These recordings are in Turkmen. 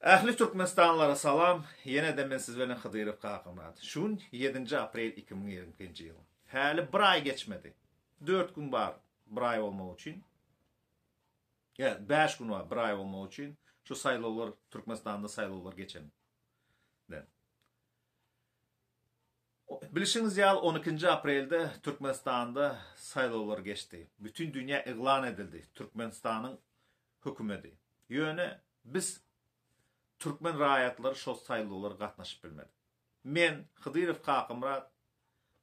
Ähli Türkmenistanlylara salam, ýene-de men siz bilen Hydyrow Kakamyrat. Şu gün ýedinji aprel 2022-nji ýyl. Häli bir aý geçmedi. Dört gün bar bir aý bolmak üçin. Ýa bäş gün bar bir aý bolmak üçin. Şu saýlawlar Türkmenistanda saýlawlar geçen. Bilşiňiz ýaly on ikinji aprelde Türkmenistanda saýlawlar geçdi. Bütin dünýä yglan edildi Türkmenistanyň hökümedi. Ýöne biz türkmen raýatlary şol saýlawlara gatnaşyp bilmedik. Men, Hydyrow Kakamyrat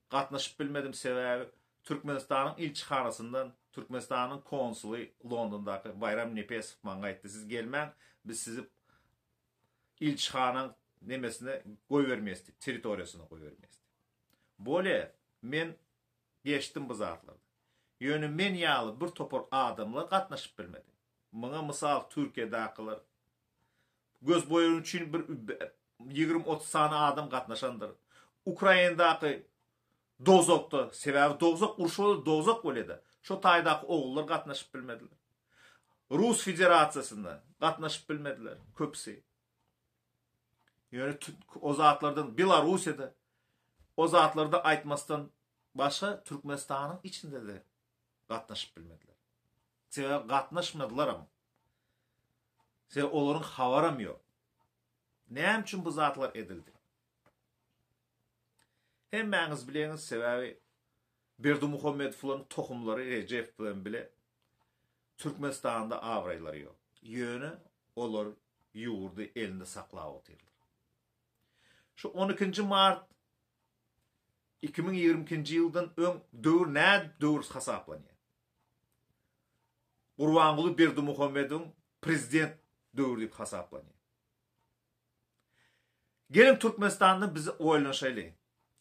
gatnaşyp bilmedim sebäbi Türkmenistanyň ilçihanasyndan Türkmenistanyň konsuly Londondaky Baýram Nepesow maňa aýtdy siz gelmäň biz sizi ilçihanaň nemesine goýbermeýäs diýip, territoriýasyna goýbermeýäs diýip. Bolýa, men geçdim bu zatlardan. Ýöne men ýaly bir topar adamlar gatnaşyp bilmedi. Muňa mysal Türkiýedakylar. Göz boýagy üçin bir 20-30 sany adam gatnaşandyr. Ukrainadaky dowzahda, sebäbi dowzah urşy bolsa dowzah bolýada. Şo taýdaky ogullar gatnaşyp bilmediler. Rus Federasiýasynda gatnaşyp bilmediler köpüsi. Ýöne o zatlardan Belarussiýada o zatlarda aýtmasdan başga Türkmenistanyň içinde-de gatnaşyp bilmediler. Sebäbi gatnaşmadylaram. Sebäbi olaryň habaram ýok. Näme üçin bu zatlar edildi? Hemmäňiz bileňiz, sebäbi Berdimuhamedowlaryň tohumlary Rejep bilen bile Türkmenistanda abraýlary ýok. Ýöne olar ýurdy elinde saklap otyrlar. Şu on ikinji mart 2022-nji ýyldan öň döwür nädip döwür hasaplanýar? Gurbanguly Berdimuhamedowyň prezident döwri diýip hasaplanýar. Geliň Türkmenistanda bizi oýlanyşaýly.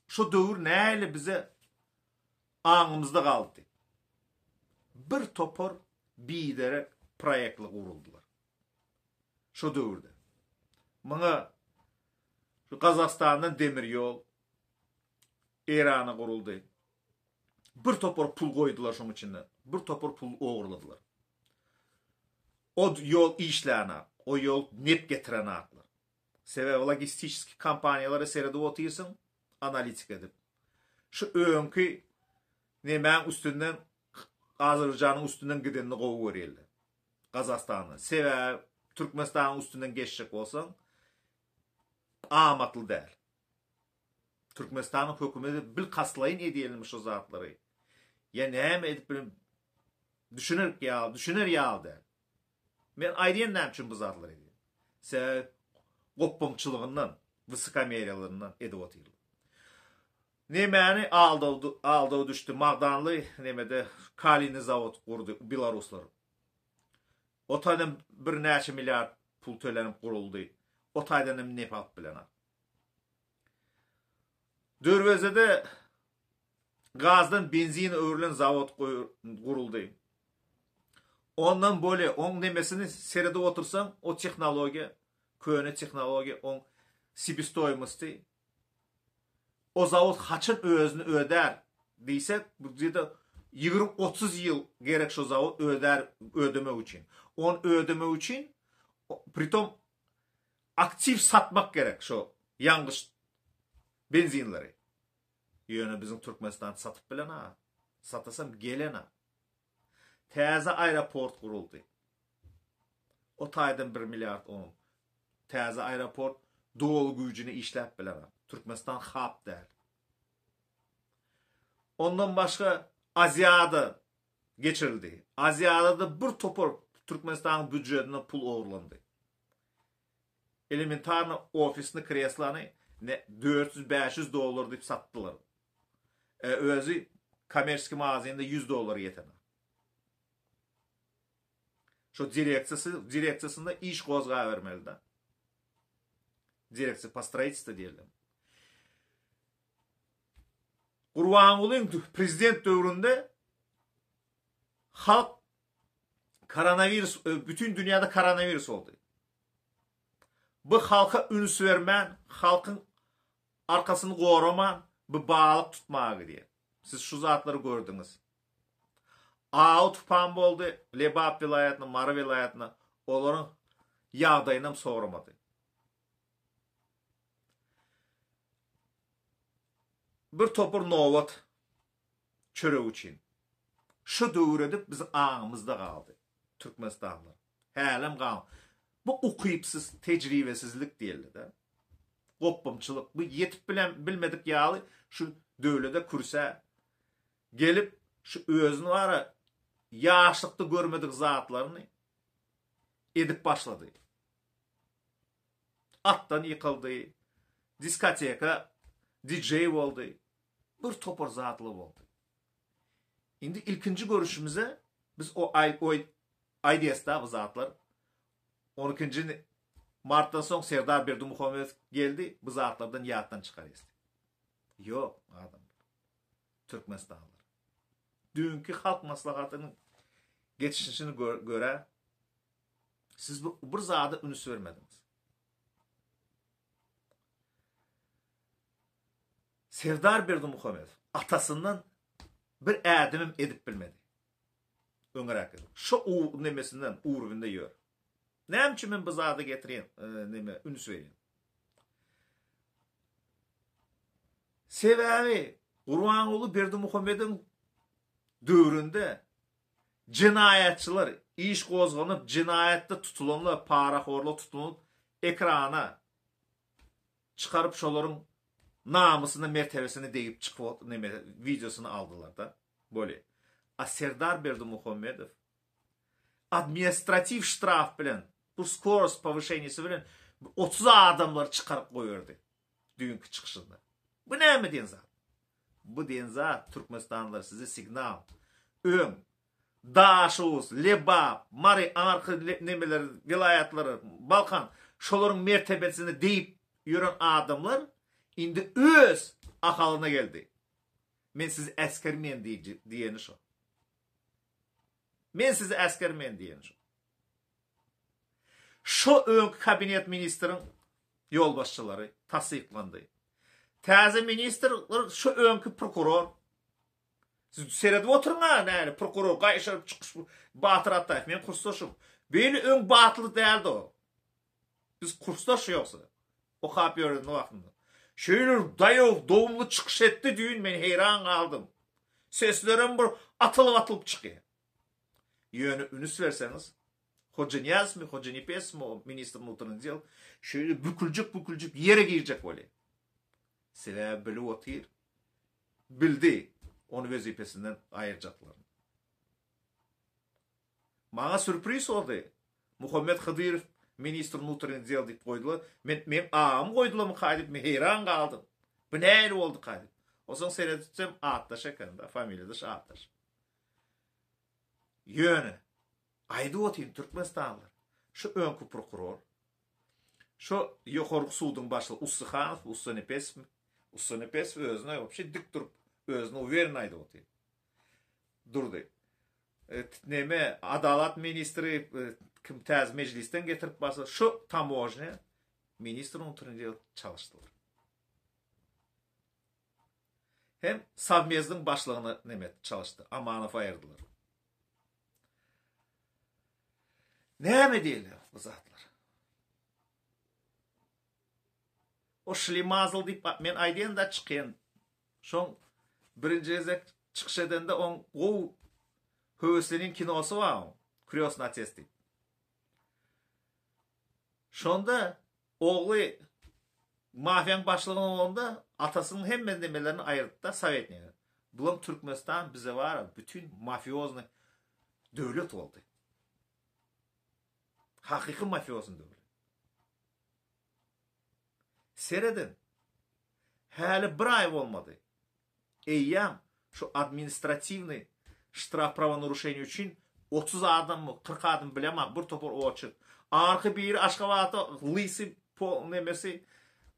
Şu döwür nähili bize aňymyzda galdy. Bir topar biderek proýektler guruldylar. Şu döwürde. Muňa şu Gazagystandan demir ýol Eýrana guruldy. Bir topar pul goýdular şoň içinde. Bir topar pul ogurladylar. O ýol işlänak, o ýol nep getirenaklar. Sebäbi logistiçeskiý kompaniýalara seredip otyrsyň, analitika edip. Şu öňki nemäň üstünden Azerbaýjanyň üstünden gidenini gowy görýärler. Gazagystandan. Sebäbi Türkmenistanyň üstünden geçjek bolsaň amatly däl. Türkmenistanyň hökümeti bilkastlaýyn edýärmi şu zatlary? Ýa näme edip bilen düşüner ýaly, düşüner ýaly däl. Men aýdýan näme üçin bu zatlary edýär. Sebäbi gopbamçylygyndan, wysokomeriýalygyndan edip otyrlar. Nemäni aldaw aldaw düşdi Magdanly nemede kalini zawod gurdy belaruslar. O taýdan birnäçe milliard pul tölenip guruldy. O taýdan hem nep alyp bilenok. Dörwezede gazdan benzin öwrülen zawod guruldy. Ondan bole, oň nemesini seredip otursaň, o tehnologiýa, köne tehnologiýa, oň sebestoýmosty. O zawod haçan özüni ödär diýsek, bu gde-de 20-30 ýyl gerek şo zawod ödär, ödemek üçin. Ony ödemek üçin, pritom Aktiw satmak gerek şo ýangyç benzinleri. Ýöne biziň Türkmenistan satyp bilena. Satasam gelena. Täze aeroport guruldy. O taýdan 1 milliard oň. Täze aeroport doly güýjüne işläp bilena. Türkmenistan hap däl. Ondan başga Aziada geçirildi. Aziadada bir topar Türkmenistanyň býujetinden pul ogurlandy. Elementarny ofisny kreslany ne 400-500 dollar diýip satdylar. E, özi kommersiýa magazinde 100 dollar ýeten. Şo direksiýasy, direksiýasynda iş gozgabermeli da. Direksiýa po stroitelstvu diýildi. Gurbangulyň prezident döwründe halk koronawirus e, bütün dünýäde koronawirus boldy. Bu halka üns bermän, halkyň arkasyny goraman bu balyk tutmaga gidýär. Siz şu zatlary gördüňiz. Aw tupan boldy Lebap welaýatynda, Mary welaýatynda. Olaryň ýagdaýynam soramady. Bir topar nobat çörek üçin. Şu döwür edip biziň aňymyzda galdy. Türkmenistanlylar. Hälem gal. Bu ukypsyz, tejribesizlik diýildi-de. Gopbamçylyk. Bu ýetip bilen bilmedik ýaly şu döwlede kürsä gelip şu özüni bara ýaşlykda görmedik zatlaryny edip başlady. Atdan ýykyldy, diskoteka DJ boldy. Bir topar zatly boldy. Indi ilkinji görüşimize biz o aý oý aýdýasda bu zatlar. 12-nji martdan soň Serdar Berdimuhamedow geldi, bu zatlardan ýatdan çykarýas. Ýok, adamlar. Türkmenistanlylar. Düýnki Halk Maslahatynyň geçişini görä siz bu bir zada üns bermediňiz. Serdar Berdimuhamedow atasyndan bir ädimem edip bilmedi. Öňräk edip. Şu u nemesinden urwinde ýör. Näme üçin men bu zady getirýän, e, neme üns berýän? Sebäbi Gurbanguly Berdimuhamedowyň döwründe jenaýatçylar iş gozganyp, jenaýatda tutulanlar, parahorlar tutulyp ekrana çykaryp şolaryň namysyna mertebesine degip çykyp neme wideosyny aldylarda. Bolýa. A Serdar Berdimuhamedow administratiw ştraf bilen bu skorost powyşeniýesi bilen 30 adamlary çykaryp goýberdi düýnki çykyşynda. Bu näme diýen zat? Bu diýen zat türkmenistanlylar size signal. Öň Daşoguz, Lebap, Mary, aňyrky nemeler, welaýatlary, Balkan, şolaryň mertebesini diýip ýören adamlar indi öz Ahalyna geldi. Men sizi äsgermeýän diýeni şo. Men sizi äsgermeýän diýeni şo. Şo öňki kabinet ministriň ýolbaşçylary tassyklandy. Täze ministr şo öňki prokuror. Siz seredip oturyň-a, näle prokuror gaýşaryp çykyş Batyr Ataýew, men kursdaşym. Beýle öň batly däldi o. Biz kursdaş ýogsa. Okap ýören wagtynda. Şeýle daýaw, dogumly çykyş etdi düýn men heýran galdym. Seslerem bir atylyp-atylyp çykýar. Ýöne ünüs berseňiz, Hojanýazmy, Hojanepesmi o ministr wnutrnych del şeýle büküljek-büküljek ýere girjek bolýar. Sebäbi bilip otyr. Bildi ony wezipesinden aýyrjaklaryny. Maňa sürpriz boldy. Muhammet Hydyrow ministr wnutrnych del diýip goýdular. Men meň agamy goýdularmyka diýip men heýran galdym. Bu nähili bolduka diýip. Onsoň seredipsem atdaş eken-de, familiýadaş atdaş. Ýöne aýdyp otyryn türkmenistanlylar, şu öňki prokuror, şu ýokarky suduň başlygy Ussyhanow, Ussanepesowmy? Ussanepesow özüne wapşe dik durup, özüne uweryn aýdyp otyr. Durdy. Neme, adalat ministri kim täze mejlisden getirip basa, şu tamožnýa ministr wnutrynnych del çalyşdylar. Hem Sowmezdiň başlygyny neme çalyşdy, Amanowy aýyrdylar. Näme diýilýär bu zatlar? O şlimazel diýip men aýdýan da çykýan. Şoň birinji gezek çykyş edende oň gowy höweslenen kinosy bar oň. Krýostny otec diýip. Şonda Ogly mafiýaň başlygy bolanda atasynyň hemme nemelerini aýyrdyda sowetnigi. Bulam Türkmenistan bize bara bütin mafiozny döwlet boldy. Hakyky mafiozny döwlet. Serediň. Häli bir aý bolmady. Eýýäm şu administratiwnyý ştraf prawonaruşeniýe üçin 30 adammy, 40 adam bilemok, bir topar oçert. Arky biri Aşgabatda lysy po nemesi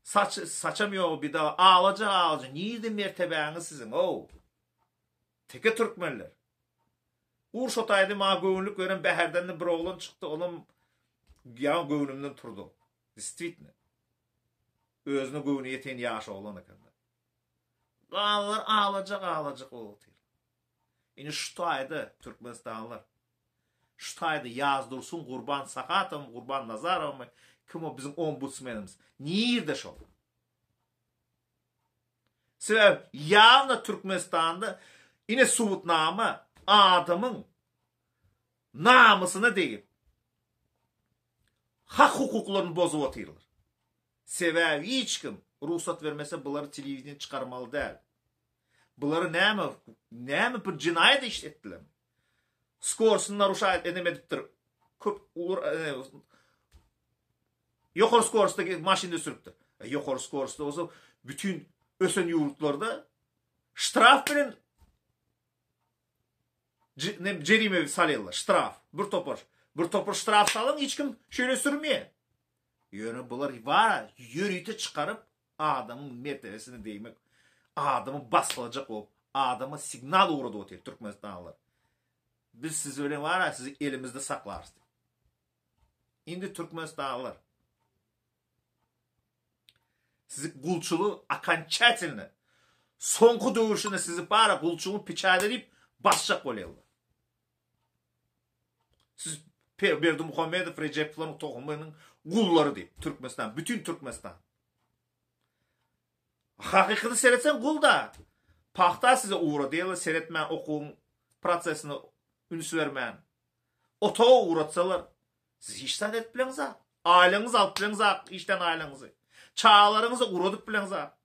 saç saçam ýogy bida alajak alajak nirde mertebäňiz siziň ow. Teke türkmenler. Ur şo taýda maňa göwünlik beren Bäherdende bir oglan çykdy olam ýaňy göwnümden turdy. Distwitno. Özüne göwni ýeten ýaş oglan eken. Galylar alajak alajak bolup otyr. Indi şu taýda türkmenistanlylar şu taýda Ýazdursun Gurban Sahatowmy Gurban Nazarowmy kim o biziň ombudsmenimiz nirde şol? Sebäbi ýawna Türkmenistanda ine subutnama adamyň namysyna degip hak hukuklaryny bozup otyrlar. Sebäbi hiç kim rugsat bermese bulary telewideniýe çykarmaly däl. Bulary näme näme bir jenaýat iş etdilermi? Skorsyny naruşaýat enem edipdir. Köp ugur ýokary skorosda maşynda sürüpdir. E, ýokary skorosda bolsa bütün ösen ýurtlarda ştraf bilen jerime salýarlar, ştraf. Bir topar. Bir topar ştraf salyň, hiç kim şeýle sürmeýär. Ýöne bular bar, ýörite çykaryp adamyň mertebesine degmek, adamy basgylajak bolup, adama signal ugradyp otyr türkmenistanlylar. Biz sizi bilen bar, sizi elimizde saklarys diýip. Indi türkmenistanlylar sizi gulçulygy okonçatelno soňky döwürşine sizi bara gulçulygyň piçäde diýip basjak bolýarlar. Siz Berdimuhamedow Rejepowlaryň tohumynyň gullary diýip Türkmenistan, bütün Türkmenistan. Hakykyny seretseň gul-da. Pagta size ugradýarlar seretmän okuwyň prosesine üns bermän. Otaga ugratsalar siz hiç zat edip bileňzak. Aýlygyňyzy alyp bileňzak işden aýlygyňyzy. Çagalaryňyzy ugradyp bileňzak.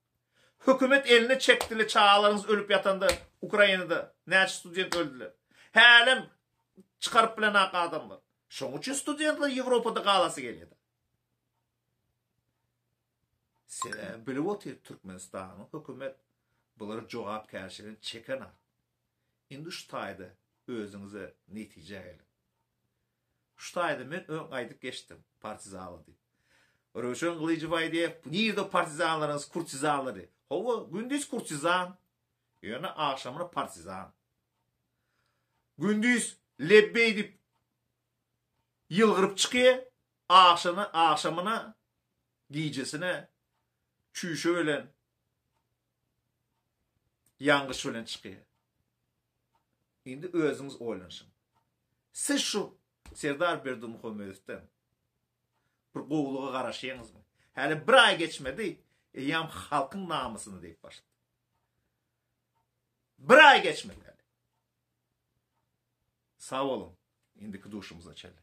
Hökümet elini çekdili çagalaryňyz ölüp ýatanda Ukrainada näçe student öldüler. Hälem çykaryp bilenak adamlar. Şoň üçin studentler Ýewropada galasy gelýär. Sebäbi bilip otyr Türkmenistanyň hökümet bulary jogapkärçiligini çekenak. Indi şu taýda özüňize netijä geliň. Şu taýda men öň aýdyp geçdim partizanlar diýip. Röwşen Gylyjow aýdýar, nirde partizanlaryňyz kurtizanlary? Hawa, gündiz kurtizan, ýöne agşamyna partizan. Gündiz lebbeý diýip ýylgyryp çykýar, agşana agşamyna gijesine çüýşe bilen ýangyç bilen çykýar. Indi özüňiz oýlanyşyň. Siz şu Serdar Berdimuhamedowdan bir gowulyga garaşýaňyzmy? Häli bir aý geçmedi, eýýäm halkyň namysyny diýip başlady. Bir aý geçmedi häli. Sag boluň, indiki duşumyza çenli.